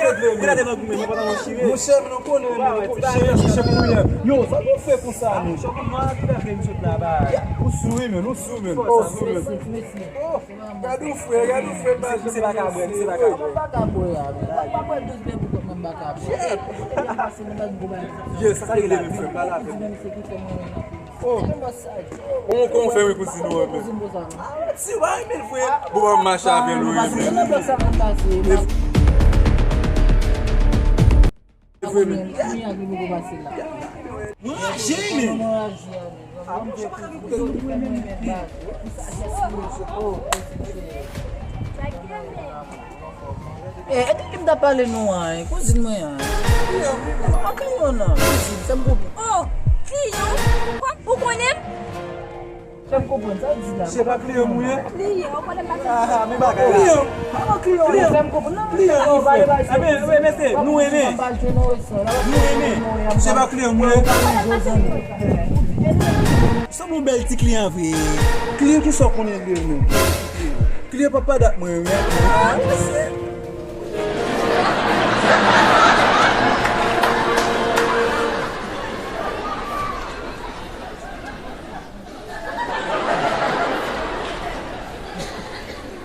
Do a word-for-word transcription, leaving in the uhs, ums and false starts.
Gade nan goumen, mwen pandan mwen chire. Monchè, men nou konnen, men nou konnen, chire, chire pou mwen. Yo, sa nou fè konsa, men? Chòk mwen, ki ta fè m sot la, ba? Ou sou, wi, men, ou sou, men. Ou sou, men. Mèsi, mèsi. Oh, gade yon frè, gade yon frè, misye, misye pa ka bwè, misye pa ka bwè. Mwen pa ka bwè, a, men. Mwen pa bwè douz bè pou kont mwen, m pa ka bwè. Shit. Yes, sa ki rele, men, frè, pale avè m. Oh. Bon, kòman w fè, wi, kouzin ou an, men? Si w pa renmen l vre, bon, ban m mache avè l, wi, men. Mwen raje, men. Eh, e de ki m ta pale nou an, kouzin mwen an. An kliyan nan, kouzin, fè m konprann. Oh, kliyan? Ou konnen m? Fè m konprann, sa w di la? Se pa kliyan mwen ye? Kliyan, ou konnen m pa kliyan. Ah, men bagay la. Kliyan. Kliyan. Fè m konprann. Non, kliyan, non, pale, pale. Eh ben, wi, mesye, nou renmen. Nou renmen. Se pa kliyan mwen ye? Sa bon bèl ti kliyan vre. Kliyan ki sa w konnen de nou? Kliyan papa dat mwen, wi.